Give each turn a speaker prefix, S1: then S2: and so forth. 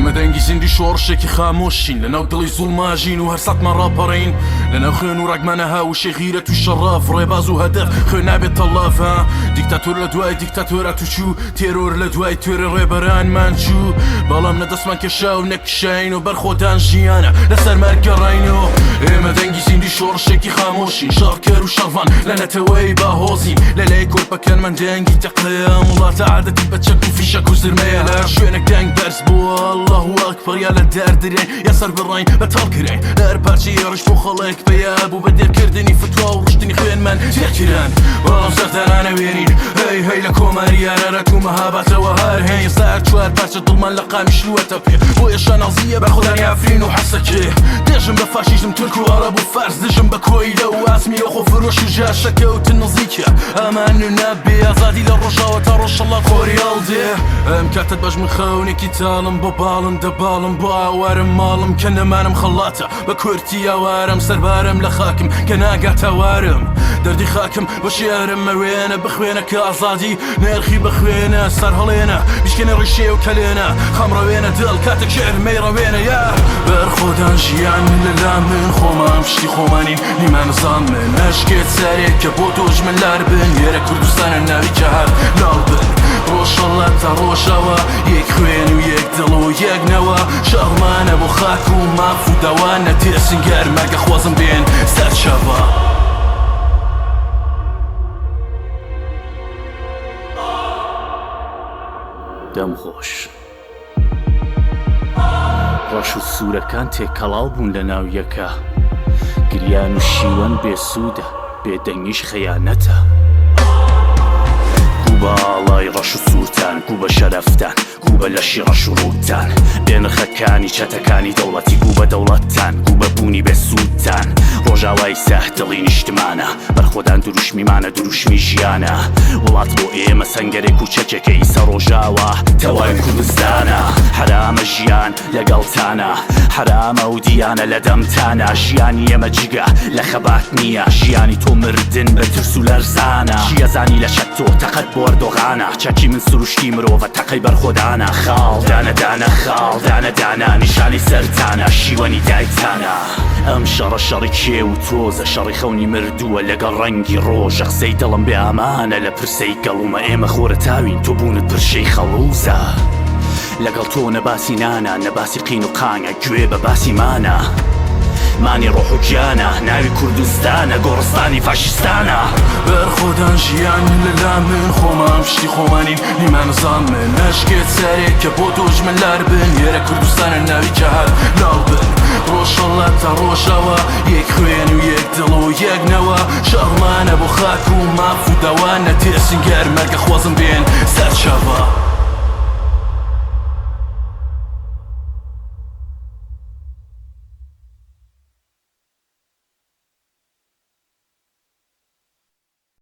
S1: ئێمە دەنگی زیندوی شۆڕشێکی خامۆشین، لەناو دڵی زوڵما ژین و هەر ساتمان ڕاپەڕین، لەناو خوێن و ڕەگمانە هاوشەی غیرەت و شەڕەف، ڕێباز و هەدەف، خوێن نابێتە ڵاف ها دیکتاتۆر لە دوای دیکتاتۆر ئەتوچوو، تێرۆر لە دوای تێرۆر ڕێبەرانمان چوو، بەڵام نە دەستمان کێشا و نە کشاین و بەرخۆدان ژیانە لەسەر مەرگ گەڕاین و ئێمە دەنگی زیندوی شۆڕشێکی خامۆشین، شەڕکەر و شەڕڤان لە نەتەوەی باهۆزین، لەلای کۆرپەکانمان دەنگی تەقەیە، ئەم وڵاتە عادەتی بە چەک و فیشەک و زرمەیە، لە هەر شوێنێک دەنگ بەرز بووە اللە اکبر یا لە دار دراین یا سەر بڕاین بەتاڵ کراین، لە هەر پارچەی ڕیش بۆ خەڵک پەیا بوو بە دێرکردنی فتوا و ڕشتنی خوێنمان تێرکران، بەڵام سەردانانەوێنین هەی هەی لە کۆماری ئارارات و مەهاباتەوە هەر هەین سار چوار پارچە دڵمان لە قامیشلووەتە پێ بۆیە شانازییە بەرخۆدانی عەفرین و حەسەکێ دژم بە فاشیزم تورک و عەڕەب و فارس دژم بە کۆیلە و ئاسمی و خۆفرۆش و جاشەکەوتن نزیکە ئەمان و نابێ ئازادی لە ڕۆژاوە تا ڕۆژهەڵات خۆری هەڵدێ ئەم کاتەت باش من خەونێکی تاڵم بۆ باڵم دەباڵم بۆ ئاوارم ماڵم کە نەمانم خەڵاتە بە کورتی ئاوارم سەربارم لە خاکم کە ناگاتە وارم دەردی خاکم بۆ شیعرم مەوێنە بخوێنە کە ئازادی نرخی بخوێنە سەرهەڵێنە بیشکێنە ڕیشێ و کەلێنە خەمڕەوێنە دڵ کاتێک شعر مەیڕەوێنە یا بەرخۆدان ژیان لەلا من خۆمان پشتی خۆمانین نیمان زامن نەشکێت سەرێک کە بۆ دوژمن لار بن لێرە کوردستانە ناوی جەهات لاڵ بن ڕۆژهەڵات تا ڕۆژاوا یەک خوێن و یەک دڵ و یەک نەوە شەڕمانە بۆ خاک و ماف و داوا نەترسن گەر مەرگە خوازم بێن سەرچاوە.
S2: دەم خۆش. ڕەش و سوورەکان تێکەڵاو بوون لە ناو یەکا. گریان و شیوەن بێ سوودە، بێدەنگیش خەیانەتە. گوو بە ئاڵای ڕەش و سوورتان، گوو بە شەرەفتان، گوو بە لەشی ڕەش و ڕووتان. بێ نرخەکانی چەتەکانی دەوڵەتی، گوو بە دەوڵەتتان، گوو بە بوونی بێ سوودتان. ڕۆژاوای سەه دڵی نیشتمانە. بەرخۆدان دروشمیمانە دروشمی ژیانە وڵات بۆ ئێمە سەنگەرێک و چەکێکە ئیسە ڕۆژاوا تەواوی کوردستانە حەرامە ژیان لەگەڵتانە حەرامە و دیانە لە دەمتانە ژیانی ئێمە جگە لە خەبات نییە ژیانی تۆ مردن بە ترس و لەرزانە چی ئەزانی لە چەک تۆ تەقەت بۆ ئەردۆغانە چەکی من سروشتی مرۆڤە تەقەی بەرخۆدانە خاڵ دانە دانە خاڵ دانە دانە نیشانی سەرتانە شیوەنی دایکتانە. ئەم شەڕە شەڕی کێو و تۆزە شەڕی خەونی مردووە لەگەڵ ڕەنگی ڕۆژە قسەی دڵم بێ ئامانە لە پرسەی گەڵومە ئێمە خۆرەتاوین تۆ بوونت پرشەی خەڵوزە لەگەڵ تۆ نە باسی نانە نە باسی قین و قانگە گوێ بە باسی مانە مانی ڕۆح و گیانە ناوی کوردستانە گۆڕستانی فاشیستانە.
S1: بەرخۆدان ژیان لەلا من خۆمان پشتی خۆمانین نیمان زامن نەشکێت سەرێک کە بۆ دوژمن لار بن لێرە کوردستانە ناوی جەهات لاڵ بن ڕۆژهەڵات تا ڕۆژاوا یەک خوێن و یەک دڵ و یەک نەوە شەڕمانە بۆ خاک و ماف و داوا نەترسن گەر مەرگە خوازم بێن سەرچاوە.